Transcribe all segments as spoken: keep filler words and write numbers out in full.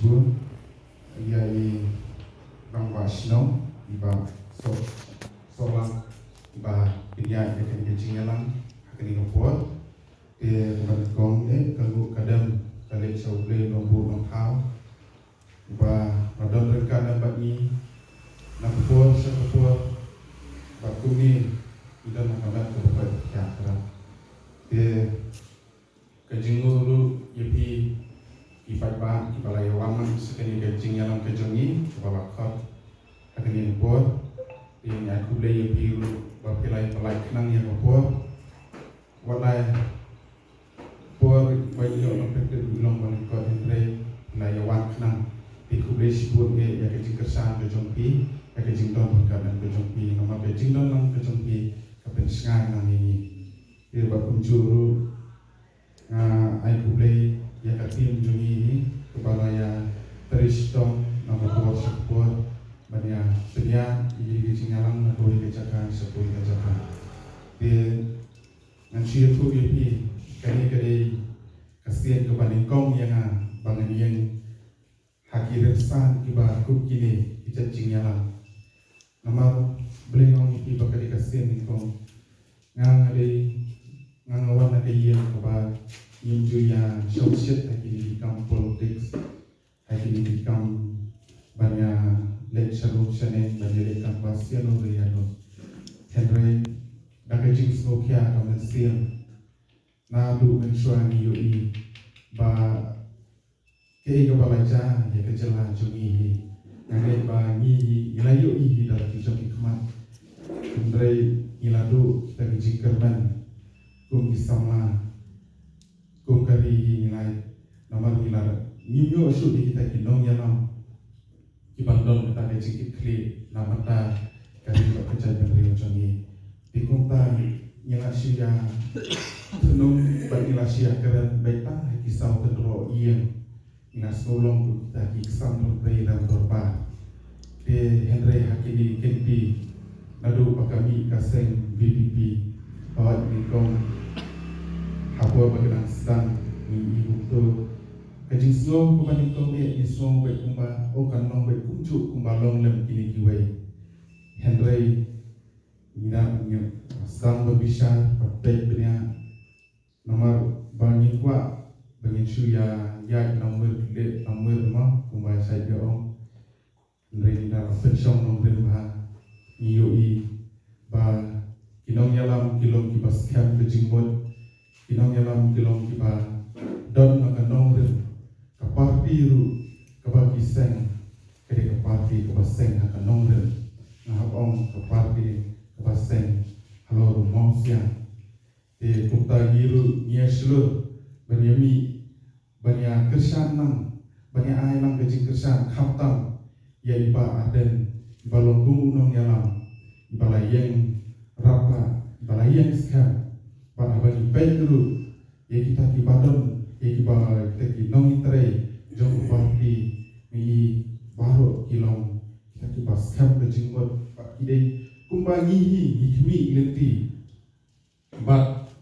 Bun, ïa i rangbah shnong, i Bah Soh, Sohlang, i ba pynïaid ïa kane ka jingïalang ha kane ka por. Te kumba nyngkong eh ka nguh ka dem ka leit sha U Blei Nongbuh Nongthaw, uba la don ryngkat lem bad ngi na ka por sha ka por, bad kumne ngi don ha ka met kaba koit ba khiah. Te ka jingnguh ruh ïa phi ki paidbah kiba la ïawan lang sha kane ka jingïalang ka jong ngi kaba la khot ha kane ka por. Te ngi ai khublei ïa phi ruh ba phi la ïa pynlait khnang ïa ka por. Wat la por ba ïoh long pynthut, ïoh long ba lyngkot, hynrei phi la ïawan khnang. Te khublei shibun eh ïa ka jingkyrshan ka jong phi, ïa ka jingdon ryngkat lang ka jong phi, namar ka jingdon lang ka jong phi ka pynshngaiñ lang ïa ngi. Te bad kumjuh ruh nga ai khublei ïa ka team jong ngi hi, kaba la ïa trei shitom na ka por sha ka por ban ïa pynïaid ïa ka jingïalang na kawei ka jaka sha kawei ka jaka. Te ngan shu ïathuh ïa phi, kane ka dei ka sien kaba nyngkong ïa nga ba ngan ïeng ha ki rynsan kiba kum kine ki jait jingïalang. Namar Blei ong ïa phi ba ka dei ka sien nyngkong. Nga nga dei, nga nga wan na ka ïing kaba ngim ju ïa shongshit ha kine ki kam politics, ha kine ki kam ban ïa leit shano shane, ban ïa leit kam ba sien no re ïa no. Hynrei da ka jingsngewkhia ka mynsiem, naduh mynshuwa ngi ïohi ba kaei kaba la jia ïa ka jylla jong ngi hi. Nga ngeit ba ngi hi ngi la ïohi hi da la ki jong ki khmat. Hynrei ngi la duh kita ki jingkyrmen kum ki samla, kum ka ri hi ngi la, namar ngi la, ngim ïoh shuh ïa kita ki nongïalam kiban don kata ka jingkitkhlieh na bynta ka ri bad ka jaitbynriew jong ngi. Te kumta ngi la shu ïa thnum bad ngi la shu ïa kren beit tang ha ki saw kynroh ïing. Ngi la sngewlong kum kita ki ksan ryngrei rem dorbar. Te hynrei ha kine ki kynti naduh ba ka mih ka seng V P P, hooid nyngkong ha por ba ka dang sdang ngi i bukto ka jingsngew kaba nyngkong eh ngi sngew beit kumba o kan long beit kumjuh kumba long lem kine kiwei. Hynrei ngi da ngi sdang ba bishar ba peit bniah namar ba ngin kwah ba ngin shu ïa ïaid na mwir leh na mwir ma kumba shait ïa ong. Hynrei ngi da la pynshong nongrim bha, ngi ïohi ba ki nongïalam ki long kiba skhem ka jingmut, ki nongïalam ki long kiba don na ka nongrim, ka party ruh kaba ki seng ka dei ka party kaba seng ha ka nongrim. Nga hap ong ka party kaba seng halor u mawsiang. Te kumta ngi ruh ngi ïa shlur ban ïa mih ban ïa kyrshan lang, ban ïa ai lang ka jingkyrshan khamtam ïa i Bah Ardent, i ba long kum u nongïalam i ba la ïeng rap, i ba la ïeng skhem. Bad haba ngi peit ruh ïa kita ki ba don, ïa ki ba, kita ki nongtrei jong u party, ngi baroh ki long kita ki ba skhem ka jingmut bad ki dei kumba ngi hi ngi khmih lynti. Bad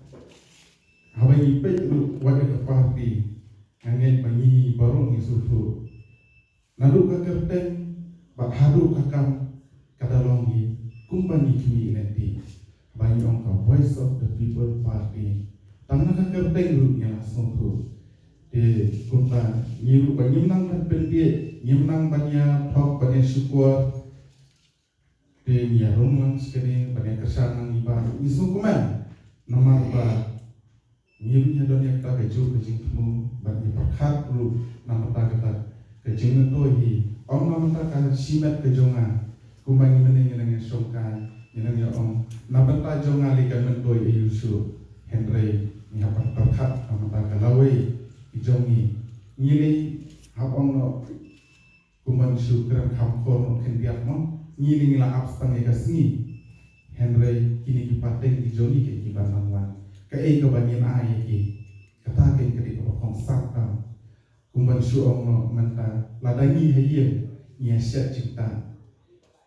haba ngi peit ruh wat ïa ka party, nga ngeit ba ngi baroh ngi sngewthuh naduh ka kyrteng bad haduh ka kam ka da long hi kumba ngi khmih lynti. Haba ngi ong ka Voice of the People Party, tang na ka kyrteng ruh ngi la sngewthuh. Te kumta ngi ruh ba ngim nang ban pynbeit, ngim nang ban ïa thok ban ïa shukor. Te ngi ïa rung lang shane ban ïa kyrshan lang i Bah, ngi sngewkmen namar ba ngi ruh ngi ïa don ïa kata ka juk ka jingthmu ban ïa pyrkhat ruh na bynta kata ka jingmyntoi hi. Ym na bynta ka shimet ka jong nga, kumba ngi mynne ngi nang ïa shongkai, ngi nang ïa ong na bynta jong nga lei ka myntoi aïu shuh. Hynrei ngi hap pyrkhat na bynta ka lawei ki jong ngi. Ngi lei hap ong noh kumban shu kren kham khor noh khyndiat mo, ngi lei ngi la ap tang ïa ka sngi. Hynrei kine ki pateng ki jong ngi ki ban nang wan. Kaei kaba ngin ai ïa ki, kata kein ka dei kaba kongsan tam. Kumban shu ong noh mynta, lada ngi ha ïing ngi ïa shet jingtah,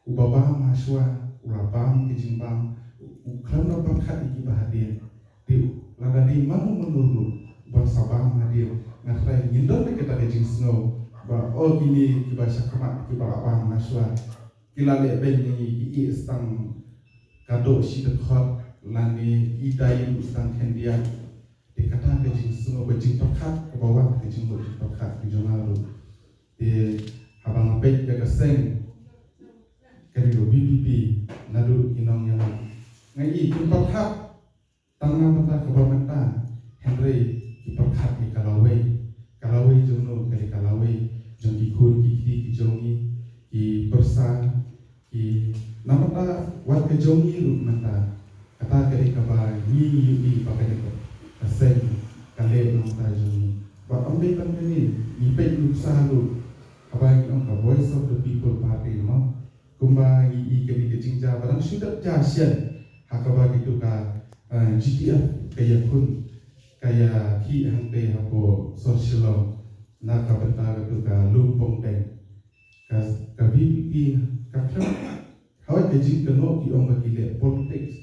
uba bam ha shuwa u la bam ka jingbam, u khlem da pyrkhat ïa kiba hadien. Te lada dei mano mano ruh uban sa bam hadien, nga trai ngin don da kata ka jingsngew Ba o kine kiba shakhmat kiba la bam na shuwa ki la leh beiñ ïa ngi, ki ïeh tang ka doh shi dkhot lane i dai ïa u tang khyndiat. Te kata ka jingsngew ka jingpyrkhat kaba wan ka jingmut jingpyrkhat ka jong nga ruh. Te haba nga peit ïa ka seng kane ka V P P naduh ki nongïalam, nga i kim pyrkhat tang na bynta kaba mynta, hynrei ki pyrkhat ïa ka lawei. Ka lawei jong no? Ka dei ka lawei jong ki khun ki kti ki jong ngi, ki pyrsa, ki na bynta wat ka jong ngi ruh mynta. Kata ka dei kaba ngi ngi ïohi ba ka dei ka seng ka leh na bynta jong ngi. Bad ym dei tang kane, ngi peit nuksa ruh haba ngi ong ka Voice of the People Party, mo. Kumba ngi i kane ka jingjia ba dang shu dep jia shen ha kaba kito ka, eh, G T F ka ïakhun, ka ïakhih hangtei hapoh sor Shillong na ka bynta kito ka lum pong deng. Ka, ka V P P ka khlem hawai ka jingkynnoh ki ong ba ki leh politics.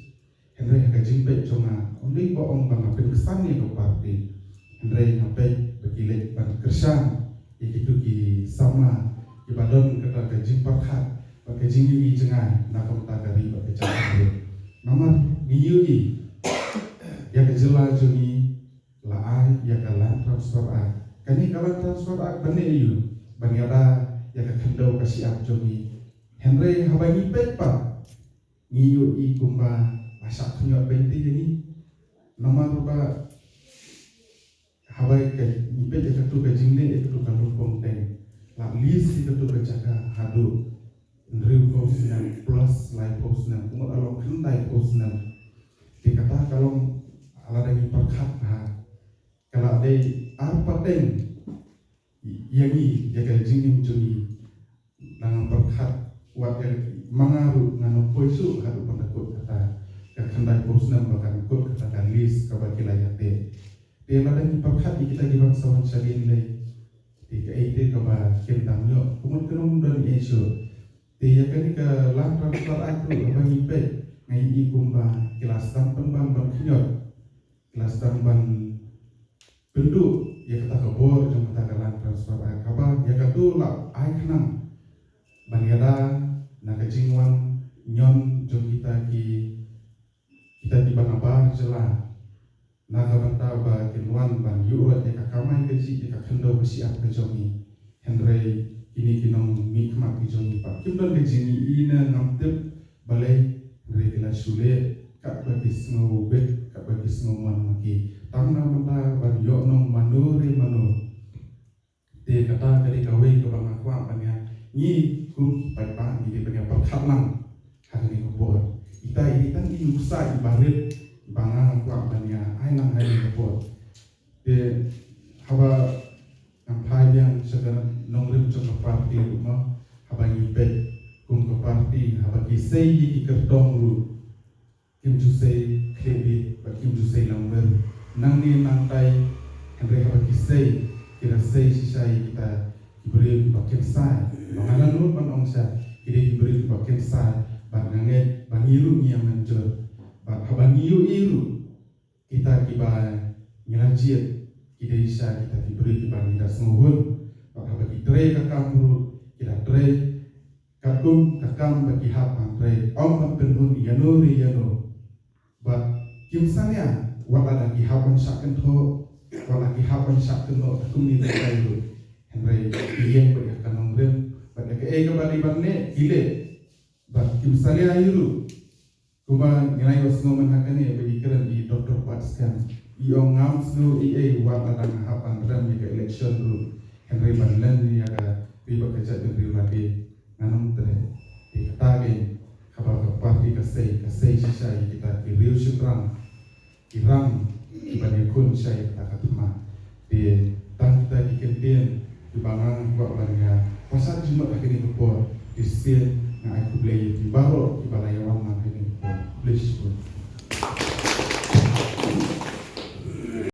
Hynrei ha ka jingpeit jong nga, ym dei ba ong ba nga pynksan ïa ka party, hynrei nga peit ba ki leit ban kyrshan ïa kito ki samla kiba don kata ka jingpyrkhat bad ka jingïohi jngai na ka bynta ka ri bad ka jaitbynriew. Namar ngi ïohi ïa ka jylla jong ngi la ai ïa ka Land Transfer Act. Kane ka Land Transfer Act ban leh aïu? Ban ïada ïa ka khyndew ka shyiap jong ngi. Hynrei haba ngi peit pat, ngi ïohi kumba la shah khynñiot beiñ te ïa ngi. Namar ba haba ka ngi peit ïa kato ka jingleh ïa kato ka lum pong deng, la lease ïa kato ka jaka haduh hynriewphew snem plus laiphew snem, kumta la long khyndaiphew snem. Te kata ka long, lada ngi pyrkhat bha, ka la dei ar pateng ïa ngi, ïa ka jingim jong ngi. Nang pyrkhat wat ïa ma nga ruh ngan ym poi shuh haduh ban da kut kata ka khyndaiphew snem ba kan kut kata ka lease kaba ki la ïateh. Te lada ngi pyrkhat ïa kita kiban sa wan shadien lei, te kaei te kaba kin dang ïoh, ka mut ka nongdon ïa shuh. Te ïa kane ka Land Transfer Act ruh haba ngi peit, nga ïohi kumba ki la sdang pynban ban khynñiot, ki la sdang ban pynduh ïa kata ka bor jong kata ka Land Transfer Act, kaba ïa kato la ai khnang ban ïada na ka jingwan ñion jong kita ki, kita kiba nabar jylla, na ka bynta ba kin wan ban ïuh ïa ka kamai kajih, ïa ka khyndew ka shyiap ka jong ngi. Hynrei kine ki nongmihkhmat ki jong ngi pat kim don ka jingïohi ne ngam tip balei, hynrei ki la shu leh katba ki sngew bit, katba ki sngew mon ma ki, tang na bynta ban ïoh nong mano re mano. Te kata ka dei kawei kaba nga kwah ban ïa, ngi kum ki paidbah ngi dei ban ïa pyrkhat lang ha kane ka por. Ita i dei tang i nuksa iba rit iba nga kwah ban ïa ai lang ha kane ka por. Te haba ngan phai biang sha ka nongrim jong ka party ruh, mo, haba ngi peit kum ka party, haba ki sei ïa ki kyrtong ruh, kim ju sei khlieh bit bad kim ju sei langwer nangne nangtai. Hynrei haba ki sei, ki da sei shisha ïa kita ki briew kiba kynsai. Ba nga la nud ban ong sha, ki dei ki briew kiba kynsai. Bad nga ngeit ba ngi ruh ngi ïa mynjur. Bad haba ngi ïohi ruh kita kiba ngi la jied, ki dei shisha kita ki briew kiba ngi da sngewhun. Bad haba ki trei ka kam ruh, ki da trei katkum ka kam ba ki hap ban trei, ym ban pynhun ïano re ïano. Bad kim salia wat lada ki hap ban shah kynthoh, wat lada ki hap ban shah kynnoh da kumne da kaei ruh, hynrei ki ïeng beit ha ka nongrim bad ïa kaei kaba dei ban leh ki leh. Bad kim salia ïa ruh. Kumba ngi la ïohsngew mynta kane ba i kren i Doctor Batskhem, i ong ngam sngew ei ei wat lada nga hap ban rem ïa ka election ruh, hynrei ban len ïa ka ri bad ka jaitbynriew lade ngan ym treh. Te kata kein kaba ka party ka sei, ka sei shisha ïa kita ki riew shynrang, ki rang kiban ïakhun shisha ïa kata ka thma. Te tang kita ki kyntien kiba nga kwah ban ïa pynshai jingmut ha kane ka por. Te shisien nga ai khublei ïa phi baroh kiba la ïa wan lang ha kane ka por. Khublei shibun.